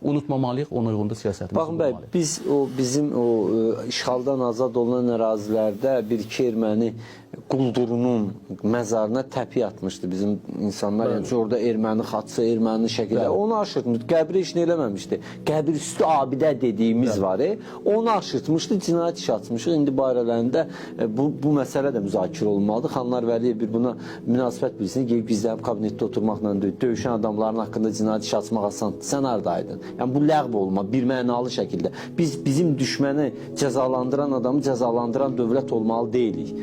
Unutmamalıyıq, ona uyğun da siyasətimizi Baxın bəy, qurmalıyıq. biz o bizim o işğaldan azad olunan ərazilərdə bir-iki erməni quldurunun məzarına təpiy atmışdı bizim insanlar. Yəni ki, orada erməni xaçı, erməni şəkilləri onu aşırtmışdı. Qəbri heç nə eləməmişdi. Qəbir üstü abidə dediyimiz var, onu aşırtmışdı, cinayət işi açmışıq. İndi barələrində bu məsələ də müzakirə olunmalıdır. Xanlar Vəliyev bir buna münasibət bilsin. Gedib gizlənib kabinetdə oturmaqla deyil, döyüşən adamların haqqında cinayət işi açmaq asandır. Sən hardaydın? Yəni bu ləğv olma bir mənalı şəkildə. Biz bizim düşməni cəzalandıran adamı cəzalandıran dövlət olmalı deyilik.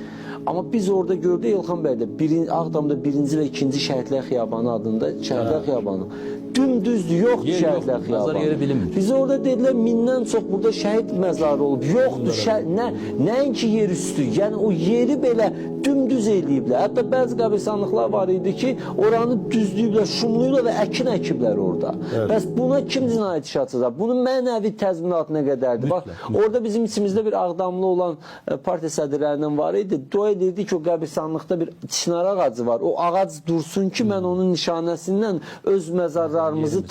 Amma biz orada gördük İlxan bəy də Ağdamda birinci və ikinci Şəhidlər Xiyabanı adında Şəhidlər Xiyabanı. Dümdüzdür, yoxdur Yer Şəhidlər yoxdur, məzar Xiyabanı. yeri bilinmir. Bizə orada dedilər mindən çox burada şəhid məzarı olub. Yoxdur, nəinki yer üstü. Yəni o yeri belə dümdüz eləyiblər. Hətta bəzi qəbirstanlıqlar var idi ki, oranı düzləyiblər, şumluyublar və əkin əkiblər orada. Bəs buna kim cinayət işi açacaq? Bunun mənəvi təzminatı nə qədərdir? Bax, orada bizim içimizdə bir Ağdamlı olan partiya sədrlərindən var idi. Dua edirdi ki, o qəbirstanlıqda bir çinar ağacı var. O ağac dursun ki, mən onun nişanəsindən öz məzarlarımızı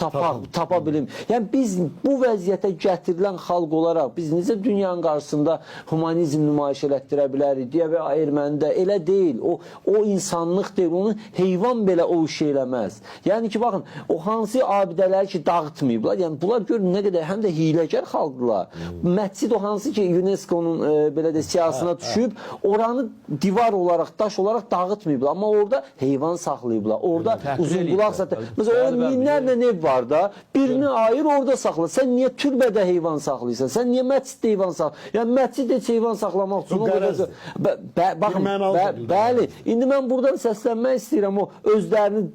tapa bilim. Yəni biz bu vəziyyətə gətirilən xalq olaraq biz necə dünyanın qarşısında humanizm nümayiş elətdirə bilərik deyə və ermənidə elə deyil. O insanlıq deyil. Onu heyvan belə o işi eləməz. Yəni ki, baxın, o hansı abidələri ki dağıtmayıblar. Yəni bunlar görün nə qədər həm də hiyləgər xalqdılar. Məscid o hansı ki UNESCO-nun belə də siyahısına düşüb, oranı divar olaraq, daş olaraq dağıtmayıblar. Amma orada heyvan saxlayıblar. Orada Təhqir uzun eləyiblər. qulaq satır. Məsələn, orada Bəli, bəli, minlərlə ev var da. Birini ayır orada saxla. Sən niyə türbədə heyvan saxlayırsan? Sən niyə məsciddə heyvan saxlayırsan? Yəni məscid heç heyvan saxlamaq üçün Bu o qədər qərəzdir. Baxın, Bir mənalı şəkildə. bəli. İndi mən buradan səslənmək istəyirəm o özlərini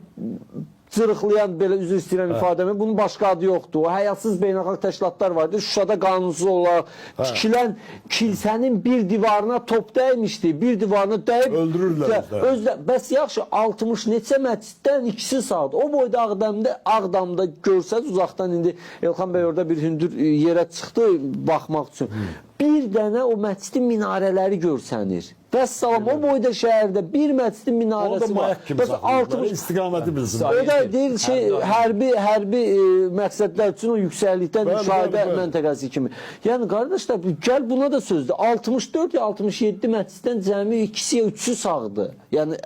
cırıqlayan belə üzr istəyirəm ifadəmi. Bunun başqa adı yoxdur. O həyasız beynəlxalq təşkilatlar vardı. Şuşada qanunsuz olaraq tikilən kilsənin bir divarına top dəymişdi. Bir divarına dəyib Öldürürlər özlərini. Bəs yaxşı 60 neçə məsciddən ikisi sağdır. O boyda Ağdamda görsəz uzaqdan indi Elxan bəy orada bir hündür yerə çıxdı baxmaq üçün. Bir dənə o məscidin minarələri görsənir. Vəssalam o boyda şəhərdə bir məscidin Orada minarəsi var. mayak kimi Bəs saxlayırlar. 60 İstiqaməti bilsinlər. O da deyir şey hərbi məqsədlər üçün o yüksəklikdən Bəli, müşahidə bəli, bəli. məntəqəsi kimi. Yəni qardaşlar gəl buna da sözdür. 64 ya 67 məsciddən cəmi ikisi ya üçü sağdır. Yəni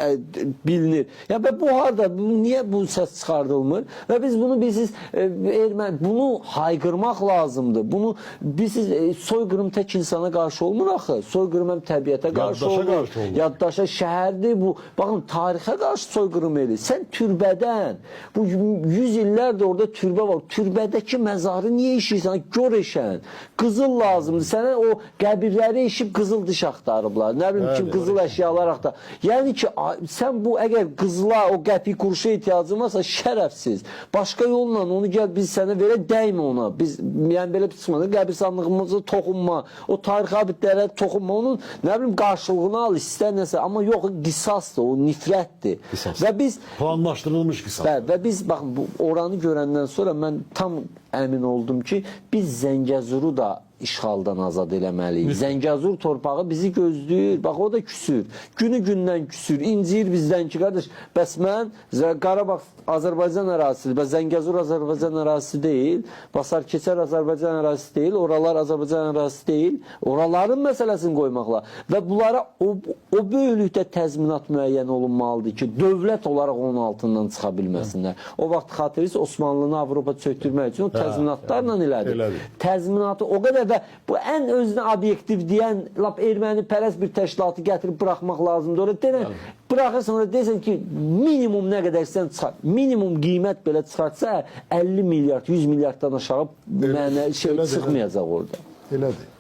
bilinir. Ya və bu harda? Bu, niyə bu səs çıxardılmır? Və biz bunu bilirsiniz erməni bunu hayqırmaq lazımdır. Bunu bilirsiniz soyqırım tək insana qarşı olmur axı. Soyqırım həm təbiətə qarşı Yaddaşa olur. qarşı olur. Yaddaşa şəhərdir bu. Baxın tarixə qarşı soyqırım eləyir. Sən türbədən bu 100 illərdir orada türbə var. Türbədəki məzarı niyə işirsən? Gör eşən. Qızıl lazımdır. Sənə o qəbirləri eşib qızıl diş axtarıblar. Nə bilim kim qızıl əşyalar axtar. Yəni ki sən bu əgər qızıla o qəpik quruşa ehtiyacın varsa şərəfsiz. Başqa yolla onu gəl biz sənə verək dəymə ona. Biz yəni belə bir çıxmadı. Qəbirstanlığımıza toxunma. O tarixi abidlərə toxunma. Onun nə bilim qarşılığını al istər nəsə. Amma yox qisasdır, o nifrətdir. Qisas. Və biz Planlaşdırılmış qisas. Və biz baxın bu oranı görəndən sonra mən tam əmin oldum ki, biz Zəngəzuru da işğaldan azad eləməliyik. Zəngəzur torpağı bizi gözləyir. Bax o da küsür. Günü gündən küsür. İnciyir bizdən ki, qardaş, bəs mən Qarabağ Azərbaycan ərazisidir. Bəs Zəngəzur Azərbaycan ərazisi deyil. Basar Keçər Azərbaycan ərazisi deyil. Oralar Azərbaycan ərazisi deyil. Oraların məsələsini qoymaqla və bunlara o böyüklükdə təzminat müəyyən olunmalıdır ki, dövlət olaraq onun altından çıxa bilməsinlər. O vaxt xatırlayırsınız Osmanlını Avropa çöktürmək üçün o təzminatlarla elədi. Elədi. Təzminatı o qədər və bu ən özünə obyektiv deyən lap erməni pərəst bir təşkilatı gətirib buraxmaq lazımdır. Orada denən, buraxırsan orada deyirsən ki, minimum nə qədər istəyirsən çıxar. Minimum qiymət belə çıxartsa 50 milyard, 100 milyarddan aşağı mənə şey elədir, çıxmayacaq orada. Elədir.